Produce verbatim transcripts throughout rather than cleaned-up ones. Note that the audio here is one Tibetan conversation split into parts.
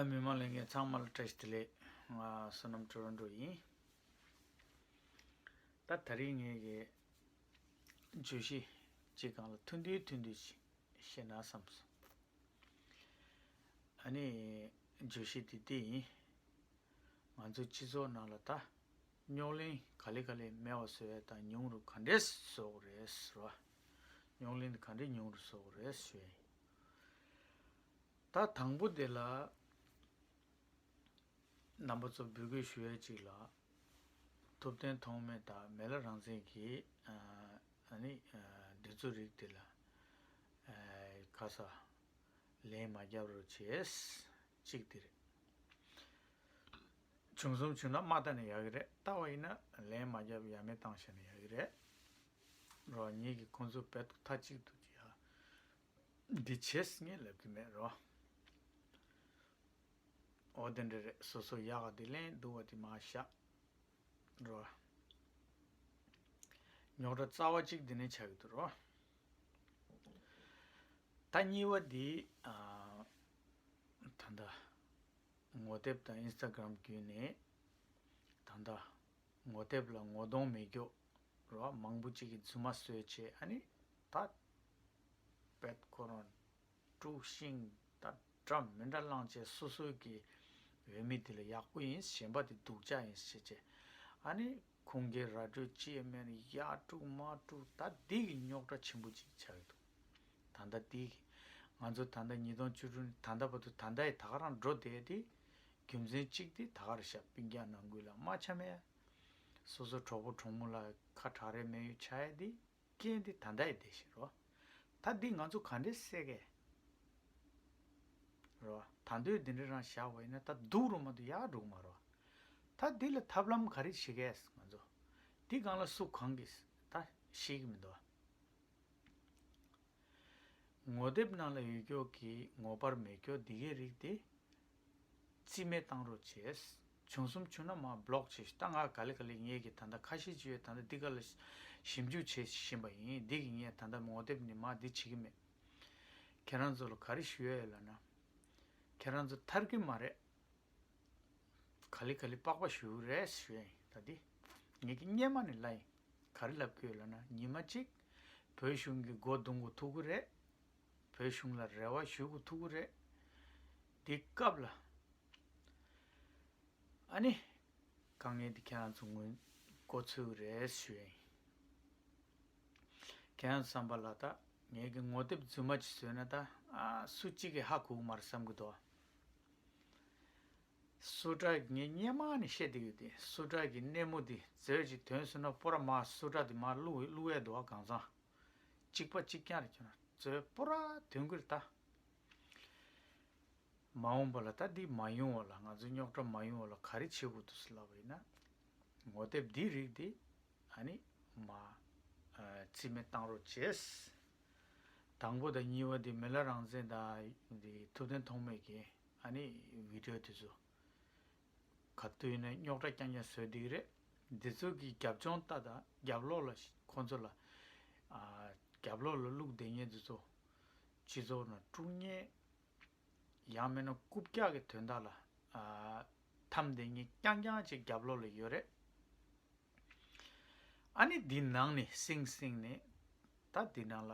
མི་མང་ལྷན་རྒྱས་ཚང་མ་ལ་བཀྲ་ཤིས་བདེ་ལེགས། ང་བསོད་ནམས་ཊོ་རོན་ཊོ་ཡིན། ད་ད་རིང་ངས་ཀྱི་བརྗོད་གཞི་གཅིག་སྒང་ལ་ཐུང་ཐུང་ཐུང་ཐུང་ཞིག་བཤད་ན་བསམ་སོང་། ཨ་ནི་བརྗོད་གཞི་དེ་འདི་ཡིན། ང་ཚོ་སྤྱི་ཚོགས་ནང་ལ་ད་རྙོག་གླེང་ག་ལེ་ག་ལེ་མེད་པ་བཟོ་ཡ་དང་ཉུང་རུ་ག་འདྲས་བཟོ་དགོས་རེད་ཟེར་བ། རྙོག་གླེང་དེ་ག་འདྲས་ཉུང་རུ་བཟོ་དགོས་རེད་ཞུ་ཡ་ཡིན། ད་དང་པོ་དེ་ལ། རྣམ་པ་ཚོ་འབོད་སྐུལ་ཞུ་ཡ་གཅིག་ལ། ཐུབ་བསྟན་ཐོགས་མེད་དང་མི་ལ་རང་བཙན་གྱིས་ཨ་ནི་འདི་ཚོ་རིགས་དེ་ལ་ཁ་ས་ལན་མ་རྒྱབ་རོགས་བྱེད། གཅིག་དེ་རེད། བྱུང་སོང་བྱུང་ན་མ་ལྟ་ནས་ཡག་གི་རེད། ལྟ་བ་ཡིན་ན་ལན་མ་རྒྱབ་ཡ་མེད་བཏང་བཞག་ན་ཡག་གི་རེད། རོ་ངེད་ཀྱི་ཁོང་ཚོ་བེད་མཐའ་གཅིག་ཏུ་ཡ། འདི་བྱེད་ངས་ལབ་ཀྱི་མེད་རོ། འོ་དེ་འདྲ་རེད། སོ་སོ་ཡག་ག་དེ་ལེན་སྡུག་ག་དེ་མ་བཞག་རོ། རྙོག་དྲ་རྩ་བ་གཅིག་འདི་ནས་ཆགས་ཀྱི་འདུག་རོ། ད་གཉིས་པ་འདི་ཨ། ད་ལྟ་ངོ་དེབ་དང་ཨིན་སི་ཊ་གྷ་རམ་བརྒྱུད་ནས་ད་ལྟ་ངོ་དེབ་ལ་ངོ་གདོང་མེད་རྒྱུ་རོ། མང་པོ་གཅིག་གིས་རྫུན་མ་བཟོས་བྱས་ཨ་ནི་ད་བེད་ཁོ་རང་དཀྲུག་ཤིང་ད་འདྲ་མི་འདྲ་བླངས་བྱས་སོ་སོའི་གི་འོས་མི་དེ་ལ་ཡག་པོ་ཡིན། གཞན་པ་དེ་སྡུག་ཅག་ཡིན་ཟེར་བྱས་ཨ་ནི་ཁུངས་སྐྱེལ་ར་སྤྲོད་ཅི་ཡང་མེད་ནས་ཡར་དཀྲུག་མར་དཀྲུག་ད་འདི་གི་རྙོག་དྲ་ཆེན་པོ་གཅིག་ཆགས་ཀྱི་འདུག་ད་ལྟ་འདི་གི་ང་ཚོ་ད་ལྟ་ཉིས་སྟོང་བཅུ་དྲུག་ནས་ད་ལྟ་བར་དུ་ད་ལྟ་ཡི་ད་ག་རང་འགྲོ་བསྡད་དེ་རྒྱུ་མཚན་གཅིག་དེ་ད་ག་རེ་ཤག་སྤུན་ཀྱག་ནང་ཁུལ་ལ་མ་འཆམ་ཡ། སོ་སོ་གྲོགས་པོ་གྲོགས་མོ་ལ་ཁ་གྲག་རེས་མེད་ཡོད་ཆགས་ཡ་དེ། རྐྱེན་དེ་ད་ལྟ་ཡི་བདེ་ཞིག་རོ། ད་འདི་ང་ཚོ་ག་འདྲས་སེལ་གས། རོ། ད་འདོད་འདི་འདྲ་རང་བཞག་པ་ཡིན་ན་ད་སྡུག་རུ་མ་གཏོགས་ཡག་འགྲོ་གི་མ་རོ། ད་འདི་ལ་ཐབས་ལམ་ག་རེ་བྱེད་གས་ང་ཚོ། འདི་སྒང་ལ་སུ་གང་གིས་ད་ཤེས་ཀྱི་མི་འདུག་ངོ་དེབ་ནང་ལ་ཡོད་ཀྱོག་གི་ངོ་པར་མེད་ཀྱོག་འདི་གའི་རིགས་དེ། རྩིས་མེད་བཏང་རོགས་བྱས། བྱུང་སོང་བྱུང་ན་མར་བློག་བྱས་ཤིག་ད་ང་ག་ལེ་ག་ལེ་ངེད་ཀྱི་ད་ལྟ་ཁ་ཤས་ཅིག་ཡོད། ད་ལྟ་འདི་ག་ལ་ཞིབ་འཇུག་བྱེད་བཞིན་པ་ཡིན། འདི་གི་ངས་ད་ལྟ་ངོ་དེབ་ནི་མར་འདི་བྱེད་ཀྱི་མེད། ཁྱེད་རང་ཚོ་ལ་ག་རེ་ཞུ་ཡ་ཡོད་ལབ་ན། ཁྱེད་རང་ཚོ་ཐར་གི་མ་རེད། ག་ལེ་ག་ལེ་པགས་པ་ཞུ་རེད་ཞུ་ཡ་ཡིན། ད་འདི་ངེད་ཀྱི་སྔོན་མ་ནས་ལབ་ཡིན། ག་རེ་ལབ་ཀྱི་ཡོད་ལབ་ན་ཉི་མ་གཅིག་བོད་གཞུང་གི་སྒོ་རྡུང་དགོས་ཐུག་གི་རེད། བོད་གཞུང་ལ་རེ་བ་ཞུ་དགོས་ཐུག་གི་རེད། འདི་སྐབས་ལ་ཨ་ནི་དཀའ་ངལ་འདི་ཁྱེད་རང་ཚོ་ངོས་འགོ་ཚུགས་གི་རེད་ཞུ་ཡ་ཡིན། ཁྱེད་རང་ཚོ་བསམ་པ་ལ་ད་ངེད་ཀྱི་ངོ་དེབ་རྫུན་མ་ཅིག་བཟོས་ན་ད་ཨ་སུ་གཅིག་གིས་ཧ་གོ་གི་མ་རེད་བསམ་གི་འདུག་སུ་ཏྲ་གི་ངས་སྔོན་མ་ནས་བཤད་བསྡད་ཡོད་དེ། སུ་ཏྲ་གི་སྣེ་མོ་དེ་མཛོད་ཅིག་ཐོན་སོང་ན་པོ་ར་མ་སུ་ཏྲ་དེ་མར་བླུག་བླུག་ཡས་འདུག་ག་གང་ཚང་། གཅིག་པ་གཅིག་རྐྱང་རེད་ཁྱོད་རང་མཛོད་པོ་ར་ཐོན་གི་རེད་ད། མ་འོངས་པ་ལ་ད་འདི་མ་ཡོང་བ་ལ་ང་ཚོ་རྙོག་དྲ་མ་ཡོང་བ་ལ་ག་རེ་བྱེད་དགོས་འདུག་ཟེར་ལབ་པ་ཡིན་ན། ངོ་དེབ་འདི་རིགས་དེ་ཨ་ནི་མ་རྩིས་མེད་བཏང་རོགས་བྱས། དང་པོ་དང་གཉིས་པ་དེ་མི་ལ་རང་བཙན་དང་དེ་ཐུབ་བསྟན་ཐོགས་མེད་ཀྱི་ཨ་ནི་བི་ཌི་ཡོ་དེ་ཚོ་ག་དུས་ཡིན་ན་རྙོག་དྲ་རྐྱང་རྐྱང་བཟོས་བསྡད་ཀྱི་རེད། འདི་ཚོ་གི་རྒྱབ་ལྗོངས་ལྟ་དང་རྒྱབ་ལོགས་ལ་ཁོང་ཚོ་ལ་ཨ་རྒྱབ་ལོགས་ལ་བླུགས་བསྡད་མཁན་འདི་ཚོ་སྤྱི་ཚོགས་ནང་དཀྲུག་མཁན། ཡང་མིན་ན་རྐུབ་བཀྱག་གི་དོན་དག་ལ་ཨ་འཐམས་བསྡད་མཁན་རྐྱང་རྐྱང་ཅིག་རྒྱབ་ལོགས་ལ་ཡོད་རེད། ཨ་ནི་འདི་ནང་ནས་སིང་སིང་ནས་ད་འདི་ནང་ལ་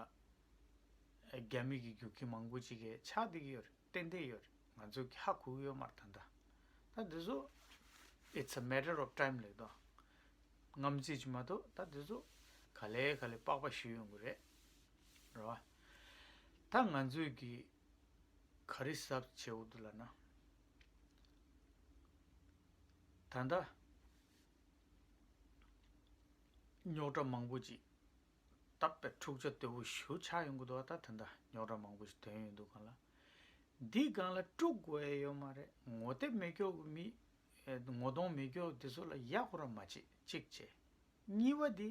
རྒྱ་མི་གི་རྒྱུག་ཁྱི་མང་པོ་ཅིག་གིས་ཆགས་བསྡད་ཀྱི་ཡོད་རེད། ཏན་ཏན་ཡོད་རེད། ང་ཚོ་གི་ཧ་གོ་གི་ཡོད་མ་རེད་ད་ལྟ། ད་འདི་ཚོ་it's a matter of time ལབ་དོ། རྔམ་བརྗིད་ཅིག་མ་གཏོགས་ད་འདི་ཚོ་ག་ལེ་ག་ལེ་པགས་པ་ཞུ་ཡོང་གི་རེད། རེད་བ། ད་ང་ཚོས་གི་ག་རེ་གཟབ་བྱེད་དགོས་འདུག་ལབ་ན། ད་ལྟ་རྙོག་དྲ་མང་པོ་ཅིག་སྟབས་པའི་འཁྲུག་ཆ་དོད་པོ་ཞེ་པོ་ཆགས་ཡོང་གི་འདུག་བ། ད་ད་ལྟ་རྙོག་དྲ་མང་པོ་ཞིག་ཐོན་ཡོང་འདུག་གང་ལ། འདི་སྒང་ལ་དཀྲུག་དགོས་ཡ་ཡོད་མ་རེད། ངོ་དེབ་མེད་ཀྱོག་གི་མི་ངོ་གདོང་མེད་ཀྱོག་འདི་ཚོ་ལ་ཡག་པོ་ར་མ་བྱེད་གཅིག་བྱས། གཉིས་པ་འདི།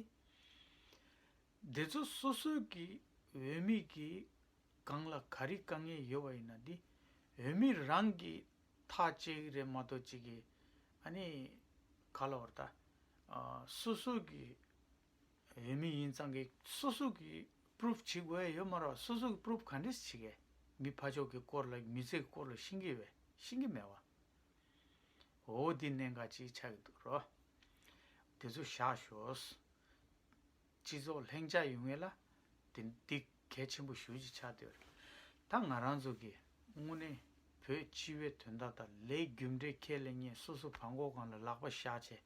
འདི་ཚོ་སོ་སོའི་གི་འོས་མི་གི་སྒང་ལ་ག་རེ་དཀའ་ངལ་ཡོད་པ་ཡིན་ན་འདི་འོས་མི་རང་གི་ཐག་བཅད་ཀྱི་རེད་མ་གཏོགས་གཅིག་གི་ཨ་ནི་ག་ལ་བར་ད་ཨ་སོ་སོ་གི་འོས་མི་ཡིན་ཙང་གི་སོ་སོ་གི་པུ་རུབ་བྱེད་དགོས་ཡ་ཡོད་མ་རེད་བ། སོ་སོ་གི་པུ་རུབ་ག་འདྲས་བྱེད་གས། མི་ཕར་ཕྱོགས་ཀྱི་སྐོར་ལ་མི་ཚེ་གི་སྐོར་ལ་ཤེས་ཀྱི་ཡོད་ ཤེས་ཀྱི་མེད་པ། འོ་འདི་གནད་འགག་ཅིག་ཆགས་ཀྱི་འདུག་རོ། དེ་ཚོ་བཞག་ཤོག་སྤྱི་ཚོགས་ལྷིང་འཇགས་ཡོང་ངེས་ལ་དེ་འདི་གལ་ཆེན་པོ་ཞེ་པོ་ཅིག་ཆགས་བསྡད་ཡོད་རེད། ད་ང་རང་ཚོ་གི་དངོས་གནས་བོད་སྤྱི་པའི་དོན་དག་དང་ལས་རྒྱུ་འབྲས་ཁས་ལེན་མཁན་སོ་སོ་བྲང་ཁོག་སྒང་ལ་ལག་པ་བཞག་བྱས།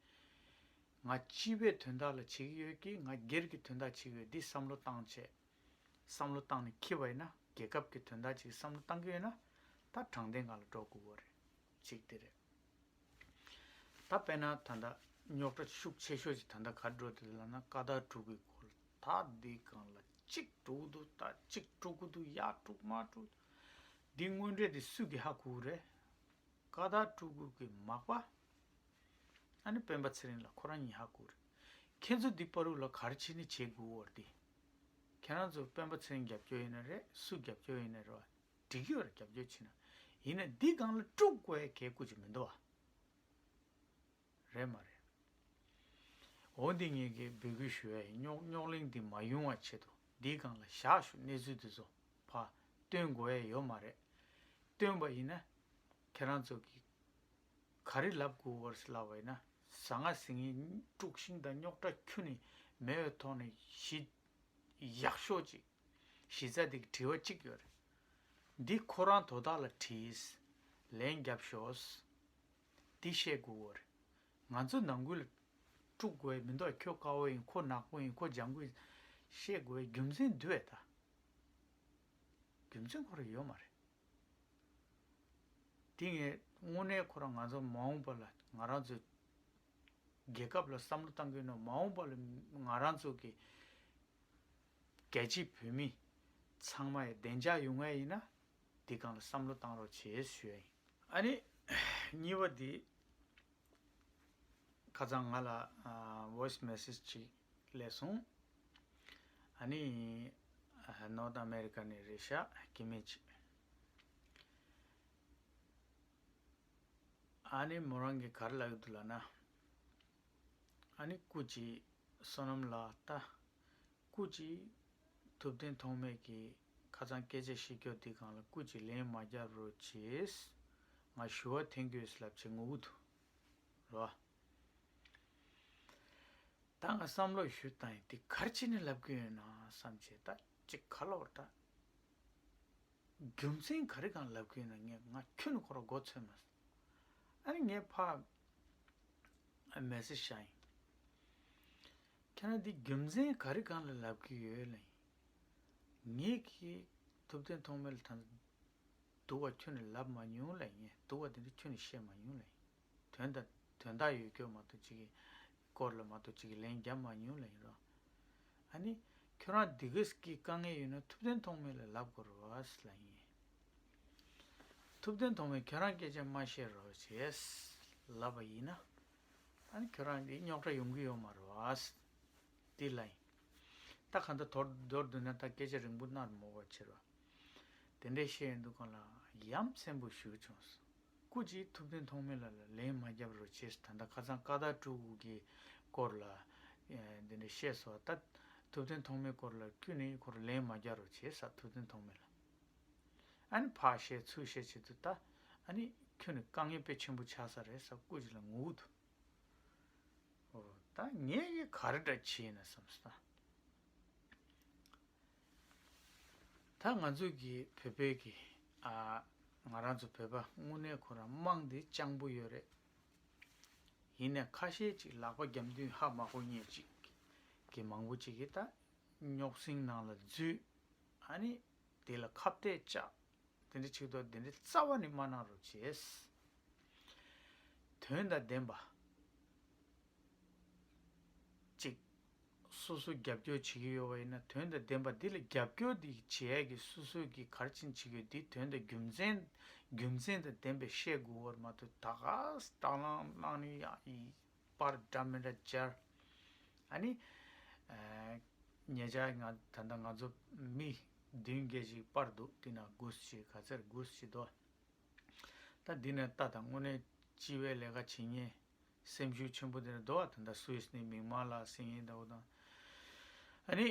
ང་སྤྱི་པའི་དོན་དག་ལ་བྱེད་ཀྱི་ཡོད་ཀྱི། ང་སྒེར་གྱི་དོན་དག་བྱེད་ཀྱི་ཡོད། འདི་བསམ་བློ་བཏང་བྱས། བསམ་བློ་བཏང་ནས་འཁྱེར་བ་ཡིན་ན། རྒྱལ་ཁབ་ཀྱི་དོན་དག་ཅིག་བསམ་བློ་བཏང་གི་ཡོད་ན། ད་དྲང་བདེན་སྒང་ལ་འགྲོ་དགོས་པ་རེད། གཅིག་དེ་རེད། ད་དཔེར་ན་ད་ལྟ་རྙོག་དྲ་ཤུགས་ཆེ་ཤོས་ཅིག་ད་ལྟ་ག་རེ་འགྲོ་འདུག་ལབ་ན། ཀ་དག་ཕྲུ་གུའི་སྐོར་ལ། ད་འདི་སྒང་ལ་གཅིག་འགྲོ་གི་འདུག་ད་གཅིག་འགྲོ་གི་འདུག་ཡར་དཀྲུག་མར་དཀྲུག་འདི་དངོས་འབྲེལ་འདི་སུ་གིས་ཧ་གོ་གི་རེད། ཀ་དག་ཕྲུ་གུ་གི་མག་པ། ཨ་ནི་སྤེན་པ་ཚེ་རིང་ལགས་ཁོ་རང་ཉིད་ཧ་གོ་རེད། ཁྱེད་ཚོ་འདི་བར་དུ་ལ་ག་རེ་བྱས་ནས་བྱེད་དགོས་བར་དེ། ཁྱེད་རང་ཚོ་སྤེན་པ་ཚེ་རིང་རྒྱབ་སྐྱོར་ཡིན་ན་རེད། སུ་རྒྱབ་སྐྱོར་ཡིན་ན་རེད་བ། འགྲིག་གི་ཡོད་རེད། རྒྱབ་སྐྱོར་བྱེད་ན། ཡིན་ན་འདི་སྒང་ལ་དཀྲུག་དགོས་ཡ་གལ་ཁུ་ཅིག་མི་འདུག་བ། རེད་མ་རེད། འོ་འདི་ངེད་ཀྱིས་འབོད་སྐུལ་ཞུ་ཡ་ཡིན། རྙོག་རྙོག་གླེང་འདི་མ་ཡོང་བ་ཆེད་དུ་འདིའི་སྒང་ལ་བཞག་ཞུ། གནས་ཚུལ་འདི་ཚོ་ཕར་སྟོན་དགོས་ཡ་ཡོད་མ་རེད། སྟོན་པ་ཡིན་ན་ཁྱེད་རང་ཚོ་གིས་ག་རེ་ལབ་དགོས་པ་རེད་ལབ་པ་ཡིན་ན། ཟ་ང་ཟིང་ངེ་དཀྲུག་ཤིང་དང་རྙོག་དྲ་ཁྱོན་ནས་མེད་པའི་ཐོག་ནས་གཞི་ཡག་ཤོས་ཅིག་གཞི་རྩ་འདི་དྲི་བ་གཅིག་ཡོད་རེད། འདི་ཁོ་རང་དོ་བདག་ལ་དྲིས། ལན་རྒྱབ་ཤོག་འདི་བཤད་དགོས་པ་རེད། ང་ཚོ་ནང་ཁུལ་ལ་དཀྲུག་དགོས་ཡ་མི་འདུག་ཁྱོད་དཀར་པོ་ཡིན། ཁོ་ནག་པོ་ཡིན། ཁོ་ལྗང་ཁུ་ཡིན། བཤད་དགོས་ཡ་རྒྱུ་མཚན་འདུག་བས་ད། རྒྱུ་མཚན་ཁོ་རང་ཡོད་མ་རེད། དེ་ངས་དངོས་གནས་ཁོ་རང་ང་ཚོ་མ་འོངས་པ་ལ་ང་རང་ཚོའི་རྒྱལ་ཁབ་ལ་བསམ་བློ་བཏང་གི་ཡོད་ན། མ་འོངས་པ་ལ་ང་རང་ཚོ་གི་རྒྱལ་གཅེས་བོད་མི་ཚང་མ་ཡི་བདེ་འཇགས་ཡོང་ཡ་ཡིན་ན། འདི་སྒང་ལ་བསམ་བློ་བཏང་རོགས་བྱེད་ཞུ་ཡ་ཡིན། ཨ་ནི་གཉིས་པ་འདི། ཁ་སང་ང་ལ་ཨ་voice message ཅིག་སླེབས་སོང་། ཨ་ནི་ཨ་North America ནས་རེད་ཤག་སྐྱེ་དམན་ཅིག་ཨ་ནི་མོ་རང་གིས་ག་རེ་ལབ་ཀྱི་འདུག་ལབ་ན། ཨ་ནི་སྐུ་མཁྱེན་བསོད་ནམས་ལགས། ད་སྐུ་མཁྱེན་ཐུབ་བསྟན་ཐོགས་མེད་ཀྱིས་ཁ་སང་སྐད་ཆ་བཤད་རྒྱུ་འདི་སྒང་ལ་སྐུ་མཁྱེན་ལན་མ་རྒྱབ་རོགས་བྱེད། ང་ཞུ་བ་འཐེན་གྱི་ཡོད་ལབ་བྱས་ངུ་གི་འདུག་རོ། ད་ང་བསམ་བློ་ཞུ་བཏང་ཡིན། དེ་ག་རེ་བྱས་ནས་ལབ་ཀྱི་ཡོད་ན་བསམ་བྱས། ད་ཅིག་ག་ལབ་དགོས་རེད་ད། རྒྱུ་མཚན་ག་རེ་སྒང་ལབ་ཀྱི་ཡོད་ན་ངས་ང་ཁྱོན་ནས་ཁོ་རང་མགོ་ཚོས་མ་སོང་། ཨ་ནི་ངས་ཕར་message བཞག་ཡིན། ཁྱེད་རང་འདི་རྒྱུ་མཚན་ག་རེ་སྒང་ལ་ལབ་ཀྱི་ཡོད་ལབ་ཡིན། ངས་ཀྱིས་ཐུབ་བསྟན་ཐོགས་མེད་ལ་ད་སྡུག་པ་ཁྱོན་ནས་ལབ་མ་མྱོང་ལབ་ཡིན། སྡུག་པ་དེ་འདྲ་ཁྱོན་ནས་བཤད་མ་མྱོང་ལབ་ཡིན། དོན་དག་དོན་དག་ཡོད་རྒྱུ་མ་གཏོགས་ཅིག་གི་སྐོར་ལ་མ་གཏོགས་ཅིག་གི་ལན་རྒྱབ་མ་མྱོང་ལབ་ཡིན་རོ། ཨ་ནི་ཁྱོད་རང་འདི་ག་གི་དཀའ་ངལ་ཡོད་ན་ཐུབ་བསྟན་ཐོགས་མེད་ལ་ལབ་དགོས་རེད་བ་ལབ་ཡིན། ཐུབ་བསྟན་ཐོགས་མེད་ཁྱོད་རང་སྐད་ཆ་མ་བཤད་རོགས་བྱས་ལབ་པ་ཡིན་ན། ཨ་ནི་ཁྱོད་རང་གི་རྙོག་དྲ་ཡོང་གི་ཡོད་མ་རེད་བ། འདི་ལབ་ཡིན། ད་གང་ལྟར་མདོར་མདོར་བསྡུས་ན་ད་སྐད་ཆ་རིང་པོ་གནང་མ་དགོས་པ་བྱེད་རོགས། དེ་འདྲའི་བཤད་ཡོང་དུས་སྒང་ལ་ཡ་མཚན་པོ་ཞེ་པོ་བྱུང་སོང་། སྐུ་མཁྱེན་ཐུབ་བསྟན་ཐོགས་མེད་ལགས་ལ་ལན་མ་རྒྱབ་རོགས་བྱས། ད་ལྟ་ཁ་སང་ཀ་དག་ཕྲུ་གུ་གི་སྐོར་ལ་ཨེ་འདི་འདྲ་བཤད་སོང་། ད་ཐུབ་བསྟན་ཐོགས་མེད་སྐོར་ལ་ཁྱོན་ནས་ཁོ་རང་ལན་མ་རྒྱག་རོགས་བྱས་ཟེར། ཐུབ་བསྟན་ཐོགས་མེད་ལགས། ཨ་ནི་ཕར་བཤད་ཚུར་བཤད་བྱེད་དུས་ད་ཨ་ནི་ཁྱོན་ནས་དཀའ་ངལ་དཔེ་ཆེན་པོ་ཆགས་ས་རེད་ཟེར་སྐུ་མཁྱེན་ལགས་ངུ་གི་འདུག་འོ་ད་ངས་ག་རེ་འདྲ་བྱས་ན་བསམ་སོང་ད། ད་ང་ཚོ་གི་བོད་པའི་གི་ཨ་ང་རང་ཚོ་བོད་པ་དངོས་གནས་ཁོ་རང་དམངས་འདི་སྤྱང་པོ་ཡོད་རེད། ཡིན་ནའི་ཁ་ཤས་ཅིག་ལག་པ་རྒྱབ་མདུན་ཧ་མ་གོ་མཁན་ཅིག་གི་མང་པོ་ཅིག་གིས་ད་རྙོག་ཟིང་ནང་ལ་འཛུལ། ཨ་ནི་དེ་ལ་ཁ་གཏད་བཅག་དེ་འདྲ་བྱེད་དུས་དེ་འདྲ་རྩ་བ་ནས་མ་གནང་རོགས་བྱས། དོན་དང་ལྡན་པ་ཅིག་སོ་སོ་རྒྱབ་སྐྱོར་བྱེད་ཀྱི་ཡོད་པ་ཡིན་ན། དོན་དང་ལྡན་པ་འདི་ལ་རྒྱབ་སྐྱོར་འདི་བྱེད་ཡས་ཀྱི་སོ་སོ་གིས་ག་རེ་བྱས་ནས་བྱེད་ཀྱི་ཡོད། འདི་དོན་དང་རྒྱུ་མཚན་རྒྱུ་མཚན་དང་ལྡན་པའི་བཤད་དགོས་པ་མ་གཏོགས། ད་ག་སྟག་ལང་གནང་ནས་ཡ་ཡི་པར་འདྲ་མི་འདྲ་སྦྱར། ཨ་ནི་ཨ་ཉེ་ཆར་ང་ད་ལྟ་ང་ཚོ་མི་བདུན་བརྒྱད་ཅིག་པར་འདུག་དེ་ན་དགུ་ཅིག་ག་ཚོད་དགུ་ཅིག་འདུག་ད་འདི་ནས་ལྟ་དང་། དངོས་གནས་སྤྱི་པའི་ལས་ཀ་བྱེད་མཁན་སེམས་ཤུགས་ཆེན་པོ་དེ་འདྲ་འདུག་ད་ལྟ་སུད་སི་ནས་མིག་དམར་ལགས་ཟེར་མཁན་འདྲ་བོ་དང་། ཨ་ནི་ད་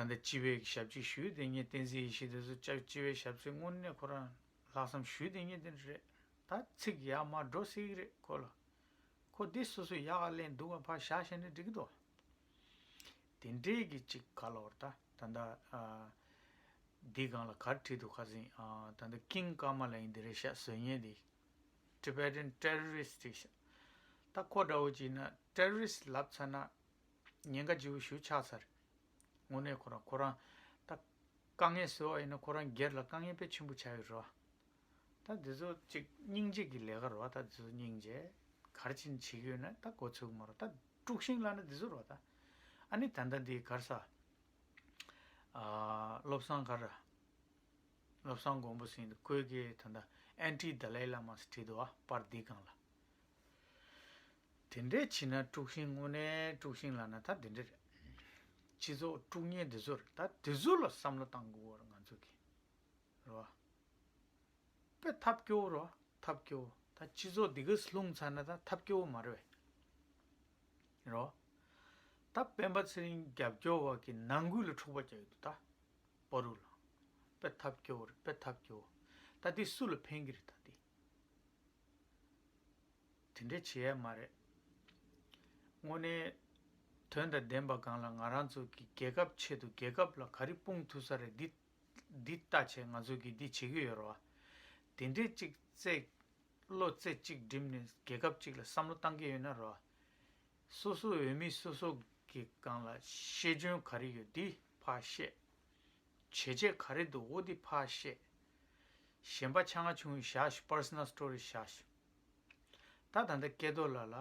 ལྟ་སྤྱི་པའི་ཞབས་ཕྱི་ཞུས་བསྡད་མཁན་བསྟན་འཛིན་ཡེ་ཤེས་དེ་ཚོ་སྤྱ་སྤྱི་པའི་ཞབས་ཕྱི་དངོས་གནས་ཁོ་རང་ལྷག་བསམ་ཞུས་བསྡད་མཁན་དེ་འདྲ་རེད། ད་ཚིག་ཡར་མར་འགྲོ་སྲིད་ཀྱི་རེད་ཁོ་ལ། ཁོ་འདི་སོ་སོ་ཡག་ག་ལེན་འདུག་ག་ཕར་བཞག་བྱས་ནས་འགྲིག་གི་འདུག་དེ་འདྲའི་གི་ཅིག་ག་ལོར་ད་ད་ད་ཨ་འདི་སྒང་ལ་ག་རེ་བྲིས་འདུག་ཁ་སང་ཨ་ད་ད་ཀིང་ཀརྨ་ལ་ཡིན་འདི་རེད་ཤག་བཟོ་མཁན་འདི། Tibetan terrorist་རེད་ཤག་ད་ཁོ་འདྲ་བོ་ཅིག་ན་terrorist་ལབ་ཚར་ན་ཉེན་ཁ་ལྗིད་པོ་ཞེ་པོ་ཆགས་ཚར། དངོས་གནས་ཁོ་རང་ཁོ་རང་ད་དཀའ་ངལ་བཟོས་པ་ཡིན་ན་ཁོ་རང་སྒེར་ལ་དཀའ་ངལ་དཔེ་ཆེན་པོ་ཆགས་ཡོད་རེད་བ། ད་འདི་ཚོ་ཅིག་སྙིང་རྗེ་གི་ལས་ཀ་རེད་བ། ད་འདི་ཚོ་སྙིང་རྗེ་ག་རེ་བྱས་ནས་བྱེད་ཀྱི་ཡོད་ན་ད་མགོ་ཚོས་ཀྱི་མ་རེད། ད་དཀྲུག་ཤིང་ལབ་ན་འདི་ཚོ་རེད་བ། ད་ཨ་ནི་ད་ལྟ་འདི་ག་རེ་ཟ། ཨ་བློ་བཟང་ག་རེ། བློ་བཟང་མགོན་པོ་ཟེར་འདུག་ཁོས་ཀྱིས་ད་ལྟ་ཨན་ཊི་དཱ་ལའི་བླ་མ་ཟེར་བྲིས་འདུག་བ། པར་འདི་སྒང་ལ། དེ་འདྲས་བྱས་ན་དཀྲུག་ཤིང་དངོས་གནས་དཀྲུག་ཤིང་ལབ་ན་ད་དེ་འདྲས་རེད། སྤྱི་ཚོགས་དཀྲུག་མཁན་འདི་ཚོ་རེད། ད་དེ་ཚོ་ལ་བསམ་བློ་བཏང་དགོས་པ་རེད་ང་ཚོ་གིས། རེད་བ། དཔེ་ཐབས་སྐྱོ་བོ་རེད་བ། ཐབས་སྐྱོ་བོ། ད་སྤྱི་ཚོགས་འདི་གས་ལྷུང་ཚར་ན་ད་ཐབས་སྐྱོ་བོ་མ་རེད་བས། རེད་བ། ད་སྤེན་པ་ཚེ་རིང་རྒྱབ་སྐྱོར་བ་གི་ནང་ཁུལ་ལ་འཁྲུག་པ་རྒྱག་གི་འདུག་ད་བར་དུ་ལ། དཔེ་ཐབས་སྐྱོ་བོ་རེད། དཔེ་ཐབས་སྐྱོ་བོ། ད་འདི་སུ་ལ་ཕན་གི་རེད་ད་འདི། དེ་འདྲས་བྱེད་ཡ་མ་རེད། དངོས་གནས་དོན་དང་ལྡན་པ་སྒང་ལ་ང་རང་ཚོ་གི་རྒྱལ་ཁབ་ཆེད་དུ་རྒྱལ་ཁབ་ལ་ག་རེ་སྤུངས་ཐུབ་ས་རེད། འདི་འདི་ལྟ་བྱས་ང་ཚོ་གི་འདི་བྱེད་ཀྱི་ཡོད་རེད་བ། དེ་འདྲས་ཅིག་བརྩེ་བློ་རྩེ་གཅིག་སྒྲིམ་ནས་རྒྱལ་ཁབ་གཅིག་ལ་བསམ་བློ་བཏང་གི་ཡོད་ན་རེད་བ། སོ་སོ་འོས་མི་སོ་སོ་གི་སྒང་ལ་ཤེས་འཇོན་ག་རེ་ཡོད་འདི་ཕར་བཤད། བྱས་རྗེས་ག་རེ་འདུག་འོ་འདི་ཕར་བཤད། གཞན་པ་ཆ་ང་ཆུང་ངུ་བཞག་ཤིག personal story་བཞག་ཤིག་ད་ད་ལྟ་སྐལ་རྡོར་ལགས་ལ་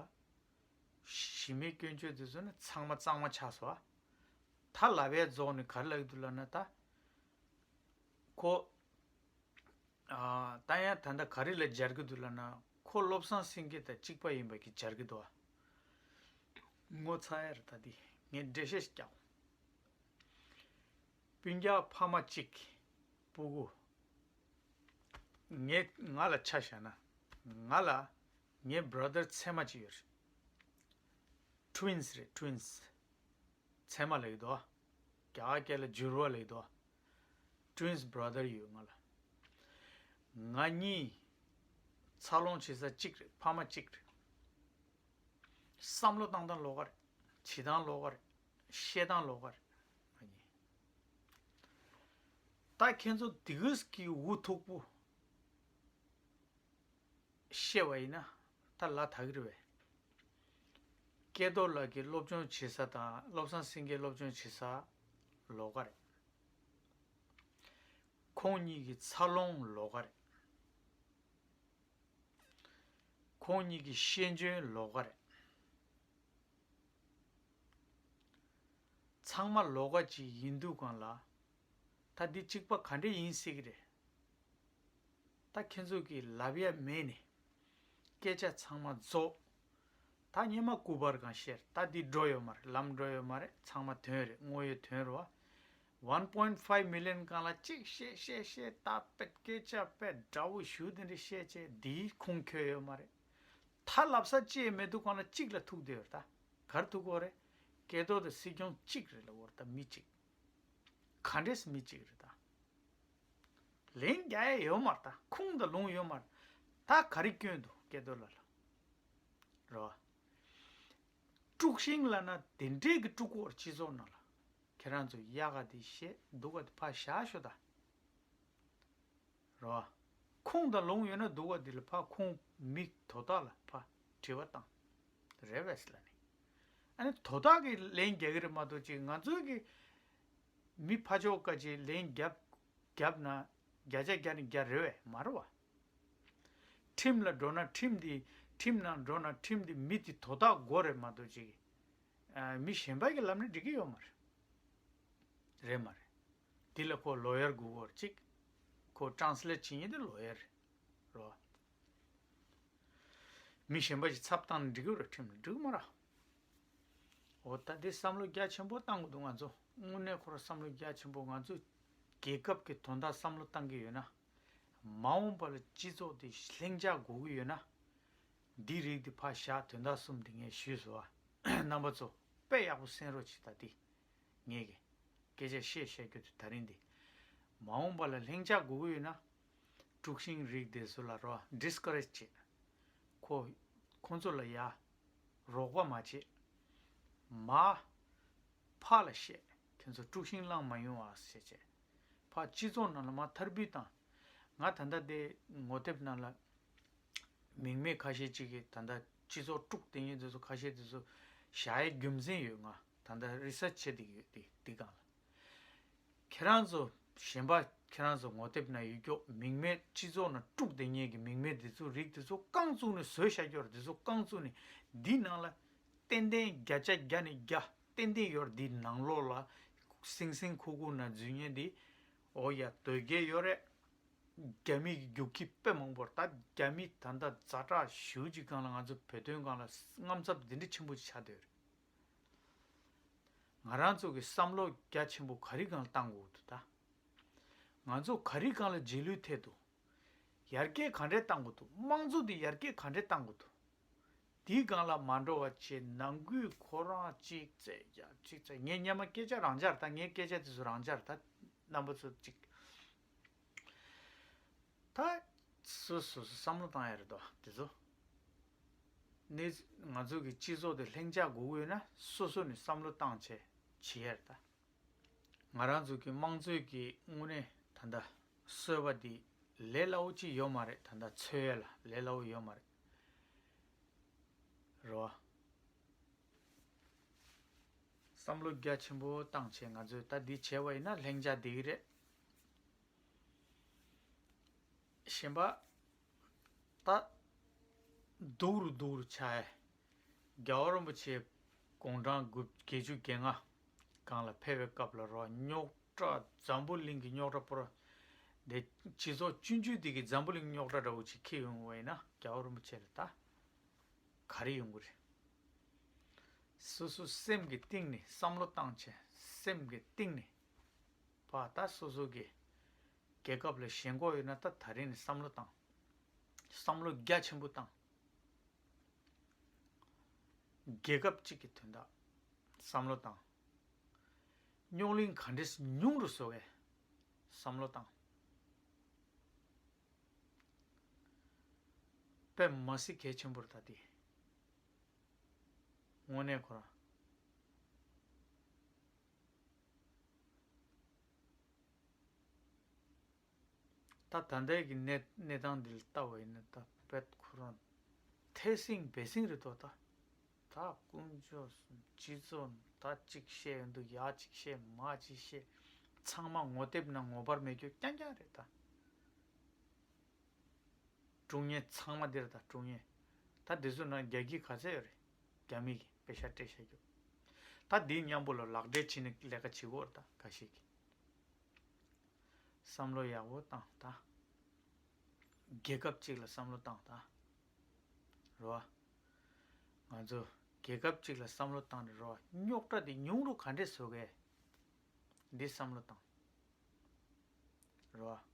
གཞི་མེད་སྐྱོན་བརྗོད་དེ་ཚོ་ནི་ཚང་མ་གཙང་མ་ཆགས་སོང་ཨ། ད་ལབ་ཡས་རྫོགས་ནས་ག་རེ་ལབ་ཀྱི་འདུག་ལབ་ན་ད། ཁོ། ཨ། ད་ཡང་ད་ལྟ་ག་རེ་ལ་སྦྱར་གྱི་འདུག་ལབ་ན་ཁོ་བློ་བཟང་སེང་གེ་དང་གཅིག་པ་ཡིན་པ་གི་སྦྱར་གྱི་འདུག་ཨ། ངོ་ཚ་ཡ་རེད་ད་འདི་ངས་འགྲེལ་བཤད་ཞིག་རྒྱག་སྤུན་ཀྱག་ཕ་མ་གཅིག་སྤུ་གུ། ངས་ང་ལ་ཆ་བཞག་ན། ང་ལ་ངའི་brother་ཚད་མ་གཅིག་ཡོད་རེད། Twins་རེད། Twins། ཚད་མ་ལབ་ཀྱི་འདུག་རྒྱ་གར་སྐད་ལ་འགྱུར་བ་ལབ་ཀྱི་འདུག Twins brother་ཡོད་ང་ལ། ང་གཉིས་འཚར་ལོངས་བྱེད་ས་གཅིག་རེད། ཕ་མ་གཅིག་རེད། བསམ་བློ་བཏང་སྟངས་ལོགས་ཀ་རེད། བྱེད་སྟངས་ལོགས་ཀ་རེད། བཤད་སྟངས་ལོགས་ཀ་རེད། ང་གཉིས། ད་ཁྱེད་ཚོ་དེ་གིས་ཀྱི་འུ་ཐུག་པོ་བཤད་པ་ཡིན་ན་ད་ལ་དག་གི་རེད་པས། སྐལ་རྡོར་ལགས་ཀྱི་སློབ་སྦྱོང་བྱེད་ས་དང་བློ་བཟང་སེང་གེའི་སློབ་སྦྱོང་བྱེད་ས་ལོགས་ཀ་རེད། ཁོང་གཉིས་ཀྱི་འཚར་ལོངས་ལོགས་ཀ་རེད། ཁོང་གཉིས་ཀྱི་ཤེས་འཇོན་ལོགས་ཀ་རེད། ཚང་མ་ལོགས་ཀ་ཅིག་ཡིན་དུས་སྒང་ལ། ད་འདི་གཅིག་པ་ག་འདྲས་ཡིན་སྲིད་ཀྱི་རེད། ད་ཁྱེད་ཚོ་གིས་ལབ་ཡ་མེད་ནས། སྐད་ཆ་ཚང་མ་རྫོགས། ད་སྔོན་མ་སྐུ་པར་སྒང་བཤད། ད་འདི་འགྲོ་ཡོད་མ་རེད། ལམ་འགྲོ་ཡོད་མ་རེད། ཚང་མ་དོན་རེད། དངོས་ཡོད་དོན་རེད་བ། One point five million་སྒང་ལ་གཅིག་བཤད་བཤད་བཤད་ད་དཔེ་སྐད་ཆ་དཔེ་འདྲ་བོ་ཞུ་དེ་འདྲ་བཤད་བྱས་འདིའི་ཁུངས་འཁྱོལ་ཡོད་མ་རེད། ད་ལབ་ས་ཅི་ཡང་མེད་དུས་སྒང་ལ་གཅིག་ལ་ཐུག་བསྡད་ཡོད་རེད་ད། ག་རེ་ཐུག་གོ་རེད། སྐལ་རྡོར་དང་སྲིད་སྐྱོང་གཅིག་རེད་ལབ་ཡོད་རེད་ད། མི་གཅིག་ག་འདྲས་མི་གཅིག་རེད་ད། ལན་རྒྱག་ཡ་ཡོད་མ་རེད་ད། ཁུངས་དང་ལུང་ཡོད་མ་རེད། ད་ག་རེ་སྐྱོན་འདུག་སྐལ་རྡོར་ལགས་ལ། རེད་བ། དཀྲུག་ཤིང་ལབ་ན་དེ་འདྲས་ཀྱི་དཀྲུག་གོ་རེད་སྤྱི་ཚོགས་ནང་ལ། ཁྱེད་རང་ཚོ་ཡག་ག་དེ་བཤད་སྡུག་ག་དེ་ཕར་བཞག་ཤོག་ད། རེད་བ། ཁུངས་དང་ལུང་ཡོད་ན་སྡུག་ག་དེ་ལ་ཕར་ཁུངས་མི་དོ་བདག་ལ་ཕར་དྲི་བ་བཏང་། རེད་བས་ལབ་ནས། ཨ་ནི་དོ་བདག་གིས་ལན་རྒྱག་གི་རེད་མ་གཏོགས་ཅིག་ང་ཚོའི་གི་མི་ཕར་ཕྱོགས་ཀ་ཅིག་ལན་རྒྱབ་རྒྱབ་ན་བརྒྱ་ཆ་བརྒྱ་ནས་བརྒྱ་རེད་བས་མ་རེད་བ། ཁྲིམས་ལ་འགྲོ་ན་ཁྲིམས་དེ་ཁྲིམས་ནང་འགྲོ་ན་ཁྲིམས་དེ་མི་དེ་དོ་བདག་དགོས་རེད་མ་གཏོགས་ཅིག་ཨ། མི་གཞན་པ་གིས་ལབ་ན་འགྲིག་གི་ཡོད་མ་རེད། རེད་མ་རེད། འདི་ལ་ཁོ་ལོ་ཡར་དགོས་ཀྱི་ཡོད་རེད་གཅིག་ཁོ་ཊྲན་སི་ལེཊ་བྱེད་མཁན་དེ་ལོ་ཡར་རེད། རོ། མི་གཞན་པ་ཞིག་ཚབ་བཏང་ན་འགྲིག་གི་རེད། ཁྲིམས་ལ་འགྲིག་གི་མ་རེད། འོ་ད་འདི་བསམ་བློ་རྒྱ་ཆེན་པོ་བཏང་དགོས་འདུག་ང་ཚོ། དངོས་གནས་ཁོ་རང་བསམ་བློ་རྒྱ་ཆེན་པོ། ང་ཚོ་རྒྱལ་ཁབ་ཀྱི་དོན་དག་བསམ་བློ་བཏང་གི་ཡོད་ན། མ་འོངས་པ་ལ་སྤྱི་ཚོགས་འདི་ལྷིང་འཇགས་དགོས་ཀྱི་ཡོད་ན། འདི་རིགས་འདི་ཕར་བཞག་དོན་དག་གསུམ་འདི་ངས་ཞུས་སོང་ཨ། རྣམ་པ་ཚོ་དཔེ་ཡག་པོ་གསན་རོགས་གྱིས་ད་འདི། ངས་ཀྱི་སྐད་ཆ་བཤད་བཤད་རྒྱུ་དེ་ད་རིང་འདི། མ་འོངས་པ་ལ་ལྷིང་འཇགས་དགོས་ཀྱི་ཡོད་ན། དཀྲུག་ཤིང་རིགས་དེ་ཚོ་ལ་རོ་ཌིས་ཀ་རེཇ་བྱེད། ཁོ་ཁོང་ཚོ་ལ་ཡ་རོགས་པ་མ་བྱེད། མ་ཕར་ལ་བཤད། ཁྱེད་ཚོ་དཀྲུག་ཤིང་བསླངས་མ་ཡོང་བ་ཟེར་བྱས། ཕར་སྤྱི་ཚོགས་ནང་ལ་མར་མཐར་འབུད་བཏང་། ང་ད་ལྟ་དེ་ངོ་དེབ་ནང་ལ་མིང་མེད་ཁ་ཤས་ཅིག་གིས་ད་ལྟ་སྤྱི་ཚོགས་དཀྲུག་བསྡད་མཁན་དེ་ཚོ་ཁ་ཤས་དེ་ཚོ་བཞག་ཡའི་རྒྱུ་མཚན་ཡོད། ང་ད་ལྟ་རི་སར་ཆི་བྱེད་བསྡད་ཀྱི་ཡོད། དེ་དེ་སྒང་ལ། ཁྱེད་རང་ཚོ་གཞན་པ་ཁྱེད་རང་ཚོ་ངོ་དེབ་ན་ཡོད་ཀྱོག་མིང་མེད་སྤྱི་ཚོགས་ནང་དཀྲུག་བསྡད་མཁན་གྱི་མིང་མེད་དེ་ཚོ་རིགས་དེ་ཚོ་རྐང་བཙུགས་ནས་བཟོས་བཞག་ཀྱོག་རེད། དེ་ཚོ་རྐང་བཙུགས་ནས་འདི་ནང་ལ་ཏན་ཏན་བརྒྱ་ཆ་བརྒྱ་ནས་བརྒྱ་ཏན་ཏན་ཡོད་རེད། འདི་ནང་ལོགས་ལ་སིང་སིང་ཁུག་ཁུག་ན་འཛུལ་མཁན་འདི་འོ་ཡ་དོལ་རྒྱལ་ཡོད་རེད། རྒྱ་མི་གི་རྒྱུག་ཁྱི་དཔེ་མང་པོ་རེད། ད་རྒྱ་མི་ད་ལྟ་ཛ་དྲག་ཞེ་པོ་ཅིག་སྒང་ལ་ང་ཚོ་བོད་དོན་སྒང་ལ་དངངས་འཚབ་འདི་འདྲ་ཆེན་པོ་ཅིག་ཆགས་བསྡད་ཡོད་རེད། ང་རང་ཚོ་གི་བསམ་བློ་རྒྱ་ཆེན་པོ་ག་རེ་སྒང་ལ་བཏང་དགོས་འདུག་ད། ང་ཚོ་ག་རེ་སྒང་ལ་རྗེས་ལུས་ཐེབས་འདུག། ཡར་རྒྱས་ག་འདྲས་བཏང་དགོས་འདུག། དམངས་གཙོ་འདི་ཡར་རྒྱས་ག་འདྲས་བཏང་དགོས་འདུག། དེའི་སྒང་ལ་མ་འགྲོ་བ་བྱས་ནང་ཁུལ་ཁོ་རང་གཅིག་བཙལ་རྒྱ་གཅིག་བཙལ། ངས་སྔོན་མ་སྐད་ཆ་རང་འཇགས་རེད། ད་ངའི་སྐད་ཆ་དེ་ཚོ་རང་འཇགས་རེད། ད་རྣམ་པ་ཚོ་གཅིག་ད་སོ་སོ་སོ་བསམ་བློ་བཏང་ཡ་རེད་དོ། དེ་ཚོ་ནས་ང་ཚོ་གི་སྤྱི་ཚོགས་དེ་ལྷིང་འཇགས་དགོས་ཀྱི་ཡོད་ན་སོ་སོ་ནས་བསམ་བློ་བཏང་བྱས་བྱེད་ཡ་རེད་ད། ང་རང་ཚོ་གི་དམངས་གཙོའི་གི་དངོས་གནས་ད་ལྟ་གསོལ་བ་འདི་ལས་སླ་བོ་ཅིག་ཡོད་མ་རེད། ད་ལྟ་འཚོལ་ཡ་ལ་ལས་སླ་བོ་ཡོད་མ་རེད། རེད་བ། བསམ་བློ་རྒྱ་ཆེན་པོ་བཏང་བྱས་ང་ཚོས་ད་འདི་བྱས་པ་ཡིན་ན་ལྷིང་འཇགས་བསྡད་ཀྱི་རེད། གཞན་པ། ད། སྡུག་རུ་སྡུག་རུ་ཆགས་ཡ། རྒྱལ་བ་རིན་པོ་ཆེ་དགུང་གྲངས་དགུ་བརྒྱད་ཅུ་གྱ་ལྔ་སྒང་ལ་ཕེབས་པའི་སྐབས་ལ་རོ་རྙོག་དྲ་འཛམ་བུ་གླིང་གི་རྙོག་དྲ་པོ་ར། འདི་སྤྱི་ཚོགས་ཆུང་ཆུང་འདི་གི་འཛམ་བུ་གླིང་རྙོག་དྲ་འདྲ་བོ་ཅིག་འཁྱེར་ཡོང་བ་ཡིན་ན་རྒྱལ་བ་རིན་པོ་ཆེ་ལ་ད་ག་རེ་ཡོང་གི་རེད། སོ་སོ་སེམས་ཀྱི་གཏིང་ནས་བསམ་བློ་བཏང་བྱས་སེམས་ཀྱི་གཏིང་ནས་པ་ད་སོ་སོ་གི་རྒྱལ་ཁབ་ལ་ཞེན་ཁོག་ཡོད་ན་ད་ད་རིང་ནས་བསམ་བློ་བཏང་། བསམ་བློ་རྒྱ་ཆེན་པོ་བཏང་། རྒྱལ་ཁབ་གཅིག་གི་དོན་དག་བསམ་བློ་བཏང་། རྙོག་གླེང་ག་འདྲས་ཉུང་རུ་བཟོ་བའི་བསམ་བློ་བཏང་། དཔེ་མ་སྲིད་གལ་ཆེན་པོ་རེད་ད་དེ། དངོས་གནས་ཁོ་རང་། ད་ད་ལྟའི་གི་གནས་གནས་སྟངས་འདི་ལ་ལྟ་བ་ཡིན་ན་ད་དཔེ་ཁོ་རང་ཐལ་སྲིང་བེ་སྲིང་རེད་དོ། ད་ད་དཀོན་མཆོག་གསུམ་སྤྱི་ཚོགས་ད་གཅིག་བཤད་ཡོང་དུས་ཡ་གཅིག་བཤད་མ་གཅིག་བཤད། ཚང་མ་ངོ་དེབ་ནང་ངོ་པར་མེད་རྒྱུ་རྐྱང་རྐྱང་རེད་ད། དཀྲུག་མཁན་ཚང་མ་འདིར་ད་དཀྲུག་མཁན། ད་འདི་ཚོ་ནང་རྒྱ་སྐྱིད་ག་ཚད་ཡོད་རེད། རྒྱ་མི་གིས་པེ་ཤ་སྤྲད་བཞག་རྒྱུ། ད་འདིའི་མཉམ་པོ་ལ་ལག་འབྲེལ་བྱས་ནས་ལས་ཀ་བྱེད་དགོས་རེད་ད་འགའ་ཞིག་གིས། བསམ་བློ་ཡག་པོ་བཏང་ད། རྒྱལ་ཁབ་གཅིག་ལ་བསམ་བློ་བཏང་ད། རེད་བ། ང་ཚོ་རྒྱལ་ཁབ་གཅིག་ལ་བསམ་བློ་བཏང་ནས་རེད་བ། རྙོག་དྲ་འདི་ཉུང་རུ་ག་འདྲས་བཟོ་གས། འདི་བསམ་བློ་བཏང་། རེད་བ།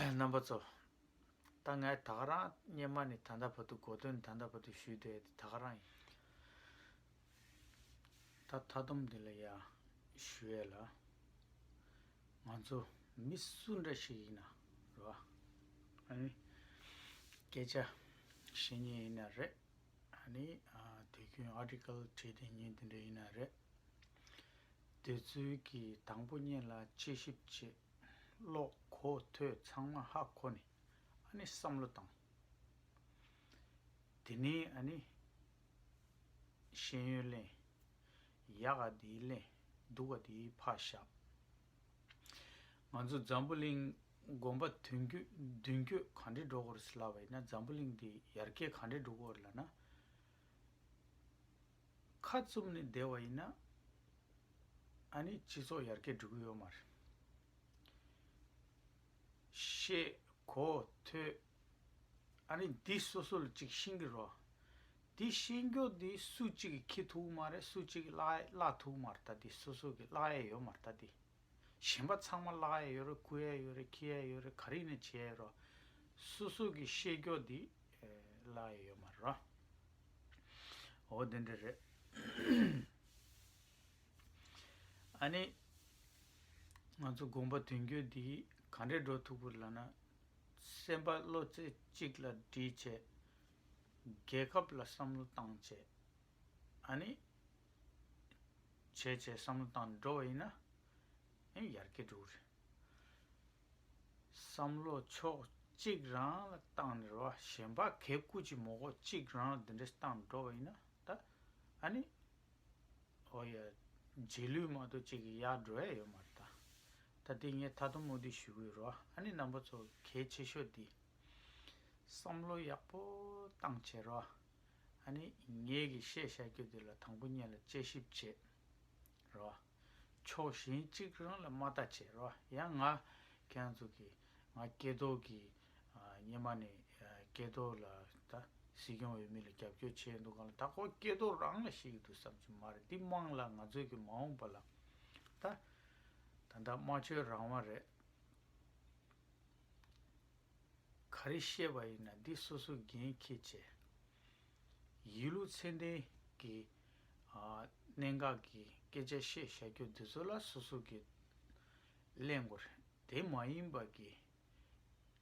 རྣམ་པ་ཚོ། ད་ངས་ད་ག་རང་སྔོན་མ་ནས་ད་ལྟ་བར་དུ་གོ་དོན་ད་ལྟ་བར་དུ་ཞུས་བསྡད་དེ་ད་ག་རང་ཡིན། ད་མཐའ་སྡོམ་འདི་ལ་ཡ་ཞུ་ཡས་ལ། ང་ཚོ་མི་སུ་འདྲ་ཞིག་ཡིན་ན་རེད་བ། ཨ་ནི་སྐད་ཆ་བཤད་མཁན་ཡིན་ན་རེད། ཨ་ནི་དུས་རྒྱུན་ཨར་ཊི་ཀལ་བྲིས་བསྡད་མཁན་དེ་འདྲ་ཡིན་ན་རེད། དེ་ཚོའི་གི་དང་པོ་ཉིད་ལ་དཔྱད་ཞིབ་བྱེད། ཀློག་གོ་ཐོས་ཚང་མ་ཧ་གོ་ནས་ཨ་ནི་བསམ་བློ་བཏང་། དེ་ནས་ཨ་ནི་ཤེས་ཡོན་ལེན། ཡག་ག་དེའི་ལེན། སྡུག་ག་དེའི་ཕར་བཞག། ང་ཚོ་འཛམ་བུ་གླིང་གོམ་པ་མདུན་སྐྱོད་མདུན་སྐྱོད་ག་འདྲས་འགྲོ་དགོས་རེད་ཟེར་ལབ་པ་ཡིན་ན་འཛམ་བུ་གླིང་འདི་ཡར་རྒྱས་ག་འདྲས་འགྲོ་དགོས་རེད་ལབ་ན། ཁ་བཙུམ་ནས་བསྡད་པ་ཡིན་ན། ཨ་ནི་སྤྱི་ཚོགས་ཡར་རྒྱས་འགྲོ་གི་ཡོད་མ་རེད། ཤེས་གོ་ཐོས། ཨ་ནི་འདི་སོ་སོ་ལ་ཅིག་ཤེས་ཀྱི་རོ། འདི་ཤེས་མགྱོགས་འདི་སུ་གཅིག་གིས་ཁྱེར་ཐུབ་ཀྱི་མ་རེད། སུ་གཅིག་གིས་བརླག་བརླག་ཐུབ་ཀྱི་མ་རེད། ད་འདི་སོ་སོ་གིས་བརླག་ཡས་ཡོད་མ་རེད། ད་འདི། གཞན་པ་ཚང་མ་བརླག་ཡས་ཡོད་རེད། རྐུ་ཡས་ཡོད་རེད། ཁྱེར་ཡས་ཡོད་རེད། ག་རེ་ཡིན་ན་བྱེད་ཡས་རོ། སོ་སོ་གི་ཤེས་མགྱོགས་འདི་བརླག་ཡས་ཡོད་མ་རེད་རོ། འོ་དེ་འདྲ་རེད། ཨ་ནི་ང་ཚོ་དགོངས་པ་དོན་འཁྱོལ་འདི་ག་ག་འདྲས་འགྲོ་ཐུབ་ཀྱི་རེད་ལབ་ན། སེམས་པ་བློ་རྩེ་གཅིག་ལ་སྒྲིལ་བྱས། རྒྱལ་ཁབ་ལ་བསམ་བློ་བཏང་བྱས། ཨ་ནི། བྱས་བྱས་བསམ་བློ་བཏང་འགྲོ་བ་ཡིན་ན། ཨེ་ཡར་རྒྱས་འགྲོ་གི་རེད། བསམ་བློ་ཕྱོགས་གཅིག་རང་ལ་བཏང་ནས་རོ། གཞན་པ་གད་སྐུ་ཅིག་མ་དགོས་གཅིག་རང་ལ་འདི་འདྲས་བཏང་འགྲོ་བ་ཡིན་ན་ད། ཨ་ནི། ཨོ་ཡ། རྗེས་ལུས་མ་གཏོགས་གཅིག་གི་ཡར་འགྲོ་ཡ་ཡོད་མ་རེད་ད། ད་དེ་ངས་མཐའ་སྡོམ་མོ་འདི་ཞུ་གི་ཡོད་རོ། ཨ་ནི་རྣམ་པ་ཚོ་གལ་ཆེ་ཤོས་འདི། བསམ་བློ་ཡག་པོ་བཏང་བྱས་རོ། ཨ་ནི་ངས་གི་བཤད་བྱ་རྒྱུ་འདི་ལ་དང་པོ་ཉིད་ལ་དཔྱད་ཞིབ་བྱས། རོ། ཕྱོགས་གཞན་གཅིག་རང་ལ་མ་ལྟ་བྱས་རོ། ཡང་ང་ཁྱེད་རང་ཚོ་གི་ང་སྐལ་རྡོར་གི་ཨ། སྔོན་མ་ནས་ཨ། སྐལ་རྡོར་ལ་ད་སྲིད་སྐྱོང་འོས་མི་ལ་རྒྱབ་སྐྱོར་བྱས་འདུག་ག་ལ། ད་ཁོ་སྐལ་རྡོར་རང་ལ་བཤད་ཀྱི་འདུག་བསམ་གྱི་མ་རེད། འདི་དམངས་ལ་ང་ཚོའི་གི་མ་འོངས་པ་ལ་ད་ད་ལྟ་སྨྲ་བརྗོད་རང་དབང་རེད། ག་རེ་བཤད་པ་ཡིན་ན་འདི་སོ་སོ་འགན་འཁྱེར་བྱས། ཡིན་ལུགས་ཚད་ལྡན་གྱི་ཨ། གནད་འགག་གི་སྐད་ཆ་བཤད་བྱ་རྒྱུ་འདི་ཚོ་ལ་སོ་སོ་གི་གླེང་དགོས་རེད། དེ་མ་ཡིན་པ་གི་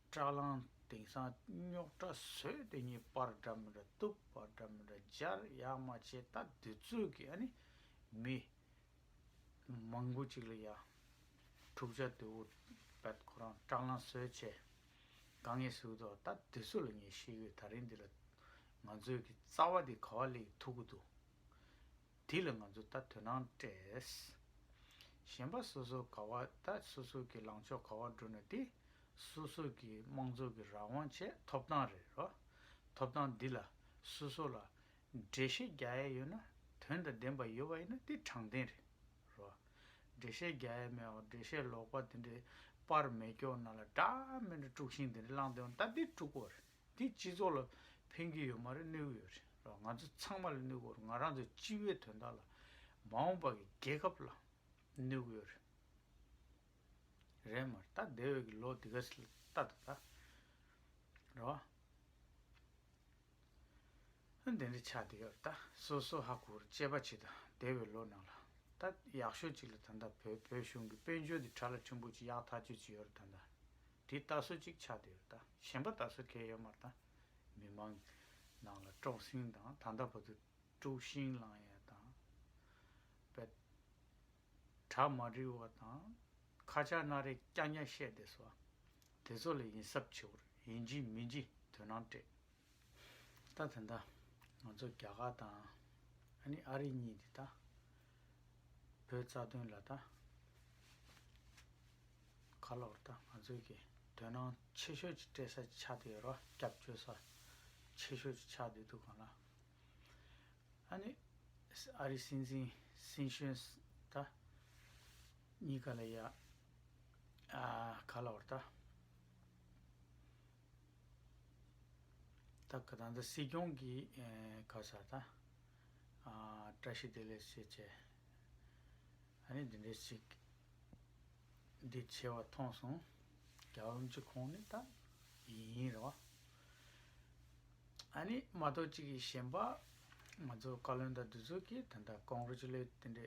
སྐྲག་ལངས་དེང་སང་རྙོག་དྲ་བཟོས་དེ་ཉིད་པར་འདྲ་མི་འདྲ་གཏུབ། པར་འདྲ་མི་འདྲ་སྦྱར། ཡག་མ་བྱས། ད་འདི་ཚོས་ཀྱི་ཨ་ནི་མི་མང་པོ་ཅིག་ལ་ཡ་འཁྲུག་ཆ་དེ་འུ་བད་ཁོ་རང་སྐྲག་ལངས་བཟོས་བྱས་དཀའ་ངལ་བཟོས་འདུག་ད་འདི་ཚོ་ལ་ངས་བཤད་ཀྱི་ཡོད། ད་རིང་འདི་ལ་ང་ཚོས་ཀྱི་རྩ་བ་འདི་ག་བ་སླེབས་ཐུབ་ཀྱི་འདུག་དེ་ལ་ང་ཚོ་ད་དོ་སྣང་སྤྲད། གཞན་པ་སོ་སོ་ག་བ་ད་སོ་སོ་གི་ལངས་ཕྱོགས་ག་བ་འགྲོ་ན་དེ་སོ་སོ་གི་དམངས་གཙོ་གི་རང་དབང་བྱས་ཐོབ་ཐང་རེད་རོ། ཐོབ་ཐང་འདི་ལ་སོ་སོ་ལ་འགྲེལ་བཤད་རྒྱག་ཡ་ཡོད་ན། དོན་དང་ལྡན་པ་ཡོད་པ་ཡིན་ན་དེ་དྲང་བདེན་རེད་རོ། འགྲེལ་བཤད་རྒྱག་ཡ་མེད་པ། འགྲེལ་བཤད་ལོག་པ་དེ་འདྲའི་པར་མེད་སྐྱོ་ནང་ལ་འདྲ་མི་འདྲ་དཀྲུག་ཤིང་དེ་འདྲ་བསླངས་དེ་ད་འདི་དཀྲུག་གོ་རེད། དེ་སྤྱི་ཚོགས་ལ་ཕན་གྱི་ཡོད་མ་རེད། གནོད་ཀྱི་ཡོད་རེད་རོ། ང་ཚོ་ཚང་མ་ལ་གནོད་ཀྱི་ཡོད་རེད། ང་རང་ཚོ་སྤྱི་བའི་དོན་དག་ལ་མ་འོངས་པ་གི་རྒྱལ་ཁབ་ལ་གནོད་ཀྱི་ཡོད་རེད། རེད་མ་རེད། ད་འདས་པའི་གི་ལོ་འདི་ག་ལ་ལྟ་ད་ད་རོ། འདི་འདྲ་ཆགས་བསྡད་ཡོད་རེད། ད་སོ་སོ་ཧ་གོ་རེད། དཔྱད་པ་བྱེད་དང་། འདས་པའི་ལོ་ནང་ལ་ད་ཡག་ཤོས་ཅིག་ལ་ད་ལྟ་བོད་བོད་གཞུང་གི་དཔལ་འབྱོར་འདི་དྲ་ལ་ཕྲན་བུ་ཅིག་ཡག་ཐག་ཆོད་ཅིག་ཡོད་རེད། ད་ལྟ་དེ་ལྟ་སྲོལ་ཅིག་ཆགས་བསྡད་ཡོད་རེད། ད་གཞན་པ་ལྟ་སྲོལ་གང་ཡང་ཡོད་མ་རེད། ད་མི་མང་ནང་ལ་དཀྲོག་ཤིང་དང་། ད་ལྟ་བར་དུ་དཀྲུག་ཤིང་བསླངས་ཡ་དང་། དཔེ་གྲ་མ་འགྲིག་པ་དང་། ཁ་ཆག་སྣ་རལ་རྐྱང་རྐྱང་བཤད་བསྡད་སོང་། དེ་ཚོ་ལ་ཡིན་གཟབ་བྱེད་དགོས་རེད། ཡིན་གཅིག་མིན་གཅིག་དོ་སྣང་སྤྲད། ད་ད་ལྟ་ང་ཚོ་རྒྱ་གར་དང་ཨ་ནི་ཨ་རི་གཉིས་འདི་ད་བོད་རྩ་དོན་ལ་ད་ག་ལབ་དགོས་རེད། ད་ང་ཚོའི་གི་དོ་སྣང་ཆེ་ཤོས་ཅིག་སྤྲད་ས་ཆགས་བསྡད་ཡོད་རེད་བ། སྐྱབས་བཅོལ་ས་ཆེ་ཤོས་ཅིག་ཆགས་བསྡད་འདུག་ག་ལ། ཨ་ནི་ཨ་རིའི་སྲིད་འཛིན་སྲིད་གཞོན་ད་གཉིས་ཀ་ལ་ཡ་ཨ་ག་ལབ་དགོས་རེད་ད། ད་ག་ད་ལྟ་སྲིད་སྐྱོང་གི་ཨེ་ག་ཟེར་ད། ཨ་བཀྲ་ཤིས་བདེ་ལེགས་ཞེས་བྱས། ཨ་ནི་འདི་འདྲའི་ཞིག་འདི་བྱས་པ་མཐོང་སོང་། རྒྱལ་བ་རིན་པོ་ཆེ་ཁོང་ནི་ད་ཡིན་རེད་བ། ཨ་ནི་མ་གཏོགས་གཅིག་གི་གཞན་པ་ང་ཚོ་བཀའ་བློན་དང་འདི་ཚོ་གིས་ད་ལྟ་ཀོང་གྷི་རེ་ཅུ་ལེ་ཊི་དེ་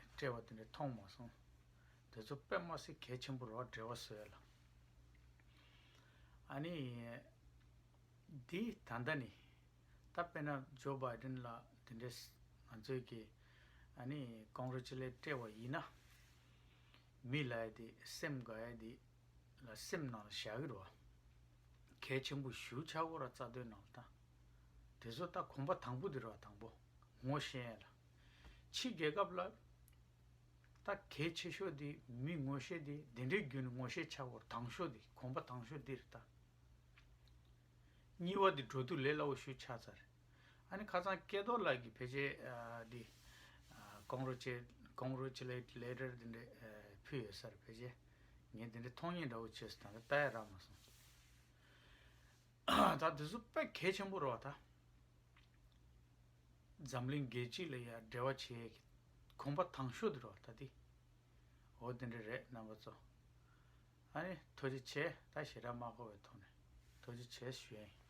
འདྲས་སྤྲད་པ་དེ་འདྲས་མཐོང་མ་སོང་། དེ་ཚོ་དཔེ་མ་སྲིད་གལ་ཆེན་པོ་རེད་བ། འབྲེལ་བ་བཟོ་ཡ་ལ། ཨ་ནི་འདི་ད་ལྟ་ནི་ད་དཔེར་ན་ཇོ་བྷའི་ཌེན་ལ་དེ་འདྲས་ང་ཚོས་ཀྱི་ཨ་ནི་ཀོང་གྷི་རེ་ཅུ་ལེ་ཊི་སྤྲད་པ་ཡིན་ན། མི་ལབ་ཡ་དེ་སེམས་དགའ་ཡ་དེ་ལ་སེམས་ནང་ལ་བཞག་གི་རེད་བ། གལ་ཆེན་པོ་ཞེ་པོ་ཆགས་ཀྱི་རེད་བ། རྩ་དོན་ནང་ལ་ད། དེ་ཚོ་ད་གོམ་པ་དང་པོ་དེ་རེད་བ། དང་པོ་ངོ་ཤེས་ཡ་ལ། ཕྱི་རྒྱལ་ཁབ་ལ་ད་གལ་ཆེ་ཤོས་དེ་མི་ངོ་ཤེས་དེ་དེ་འདྲའི་བརྒྱུད་ནས་ངོ་ཤེས་ཆགས་ཀྱི་རེད། དང་ཤོས་དེ། གོམ་པ་དང་ཤོས་དེ་རེད་ད། གཉིས་པ་འདི་འགྲོ་དུས་ལས་སླ་པོ་ཞེ་པོ་ཆགས་ཚར་རེད། ཨ་ནི་ཁ་སང་སྐལ་རྡོར་ལགས་ཀྱིས་ཕལ་ཆེར་ཨ་འདི་ཀོང་གྷི་རེ་ཅུ་ལེ་ཊི་ལེ་ཊར་འདི་འདྲ་ཨ་ཕུལ་ཡོད་ས་རེད། ཕལ་ཆེར་ངས་འདི་འདྲ་མཐོང་མཁན་འདྲ་བོ་བྱས་སོང་། ད་ལྟ་ལྟ་ཡ་རག་མ་སོང་། ད་འདི་ཚོ་དཔེ་གལ་ཆེན་པོ་རེད་བ། ད་འཛམ་གླིང་རྒྱལ་སྤྱི་ལ་ཡ་འབྲེལ་བ་བྱེད་ཡ་གི་གོམ་པ་དང་ཤོས་འདི་རེད་བ། ད་འདི་འོ་དེ་འདྲ་རེད། རྣམ་པ་ཚོ། ཨ་ནི་ཐུགས་རྗེ་ཆེ། ད་ཞེ་དྲག་མ་གོ་བའི་ཐོག་ནས་ཐུགས་རྗེ་ཆེ་ཞུ་ཡ་ཡིན།